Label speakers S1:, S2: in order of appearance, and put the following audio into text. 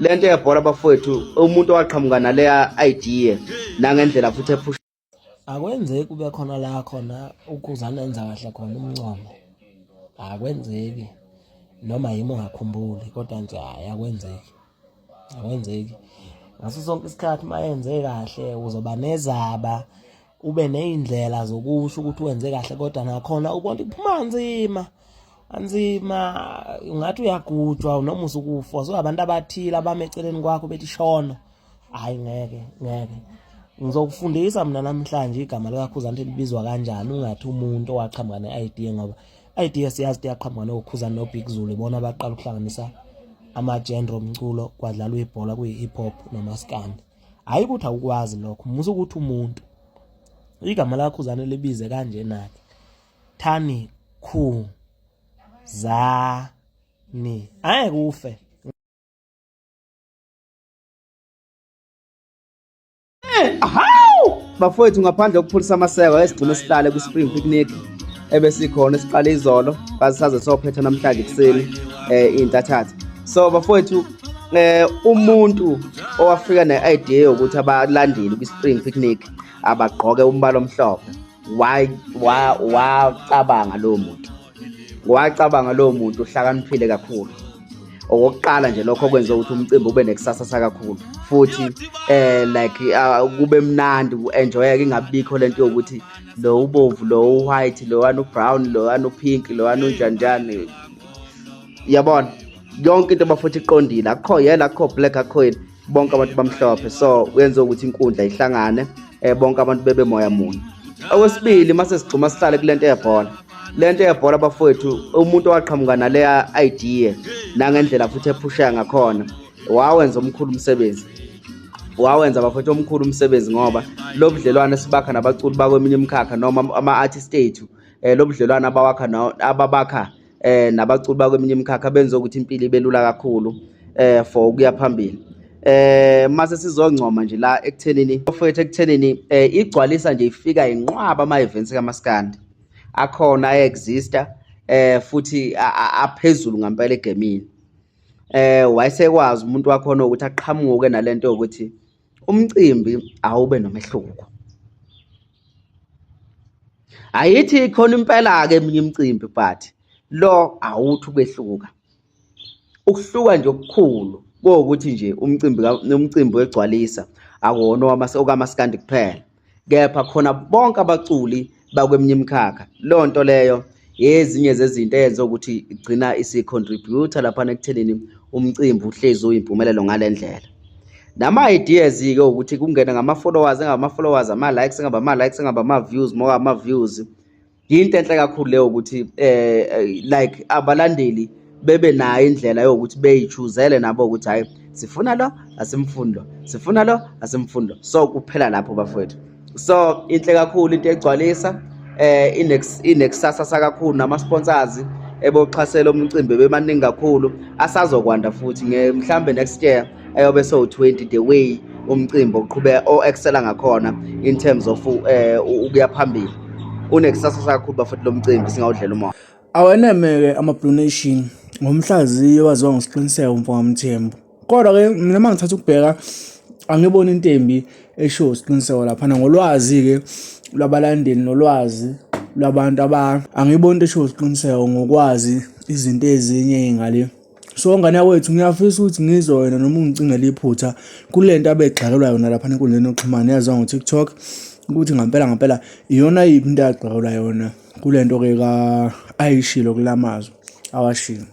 S1: Lento yebhola bafowethu, umuntu owaqhamuka naleya idea nangendlela futhi ephusha.
S2: Akwenzeki kube khona la khona uKhuzani enza kahle khona umncome. Akwenzeki noma yimi ongakhumbuli kodwa nje hhayi akwenzeki. Akwenzeki. Ngaso sonke isikhathi uma enze kahle uzoba nezaba ube ney'ndlela zokusho ukuthi wenze kahle kodwa nakhona ubona ukuthi kuphuma nzima anzima ungathi uyagujwa noma usukufa so abantu abathile abame eceleni kwakho bethi shono. Hayi ngeke ngeke ngizokufundisa mina namhlanje igama likaKhuzani libizwa kanjani, ungathi umuntu owaqhamuka ne-idea, ngoba idea siyazi ukuthi yaqhamuka noKhuzani noBig Zulu, ibona abaqala ukuhlanganisa ama-genre omculo kwadlalwa ibhola kuyi-hip hop nomaskandi. Hhayi ukuthi awukwazi lokho, musa ukuthi umuntu igama likaKhuzani libize kanjena-ke, Thani Khuzani, angeke ufe.
S1: Hawu! Bafowethu, ngaphandle kokuphulisa amaseko, esigcine sihlale kwi-spring picnic ebesikhona esiqale izolo baze saze sophetha namhlanje ekuseni intathatha. So bafowethu, umuntu owafika ne-idea yokuthi abalandeli kwi-spring picnic abagqoke umbala omhlophe, wacabanga lowo muntu, wacabanga lowo muntu uhlakaniphile kakhulu. Okokuqala nje lokho kwenza ukuthi umcimbi ube nekusasa kakhulu futhi like kube mnandi ku-enjoyeke, ingabikho lento yokuthi lo ubomvu, lo white, lo wani ubrown, lo wani upink, lo wani unjanjani, yabona yonke into bafuthi iqondile, akukho yellow, akukho black, akukho yini, bonke abantu bamhlophe. So wenza ukuthi inkundla ihlangane, bonke abantu bebe moya munye. Okwesibili, mase sigxuma sihlale kulento yebhola, lento yebhola bafowethu, umuntu owaqhamuka naleya idea nangendlela futhi ephusha ngakhona wawenza omkhulu umsebenzi, wawenza bafowethu omkhulu umsebenzi, ngoba lo budlelwane sibakha nabaculi bakweminye imikhakha noma ama-artist ethu, lo budlelwane abawakha ababakha nabaculi bakweminye imikhakha benza ukuthi impilo ibe lula kakhulu for ukuya phambili. Mase sizoncoma nje la ekuthenini bafowethu, ekuthenini igcwalisa nje ifika inqwaba ama events kaMaskandi akhona exista futhi aphezulu ngempela egemini. Wayesekwazi umuntu wakhona ukuthi aqhamuke nalento yokuthi umcimbi awube nomehluko. Ayithi khona impela-ke eminye imicimbi, but lo awuthi ukwehluka. Ukuhluka nje okukhulu kuwukuthi nje umcimbi umcimbi wegcwalisa akuwona okamaskandi kuphela, kepha khona bonke abaculi bakweminye imikhakha. Leyo nto leyo ezinye zezinto eyenza ukuthi igcina isi-contribute-a laphana ekuthenini umcimbi uhlezi uyimpumelelo ngale ndlela. Nama-ideas-ke ukuthi kungene ngama-followers, engama-followers, ama-likes, engaba ama-likes, engaba ama-views, more ama-views. Yinto enhle kakhulu leyo ukuthi like abalandeli bebe nayo indlela yokuthi beyi-choose-ele nabo ukuthi hhayi, sifuna lo, asimfuni lo, sifuna lo, asimfuni lo. So kuphela lapho bafowethu. So inhle kakhulu into egcwalisa, inekusasa kakhulu, nama-sponsors eboxhasela umcimbi bemaningi kakhulu, asazokwanda futhi mhlambe next year ayobe sowu-20, the way umcimbi oqhubeka o-excela ngakhona in terms of ukuya phambili. Unekusasa kakhulu bafowethu lo mcimbi, singawudlela umoya.
S3: Aweneme-ke ama-Blue Nation ngomhlaziyi owaziwa ngoSiqiniseko mfokaMthembu. Kodwa-ke mina uma ngithatha ukubheka angiboni into embi eshiwo uSiqiniseko laphana ngolwazi-ke lwabalandeli nolwazi lwabantu aba angiboni into eshiwo uSiqiniseko ngokwazi izinto ezinye ey'ngale. So ngane yakwethu, ngiyafisa ukuthi ngizwe wena noma ungicingele iphutha kule nto abegxekelwa yona laphana enkundleni yokuxhumana eyaziwa ngo-TikTok, ukuthi ngampela ngampela iyona yiphi into agxekelwa yona kule nto-ke ayishilo kula mazwi awashilo.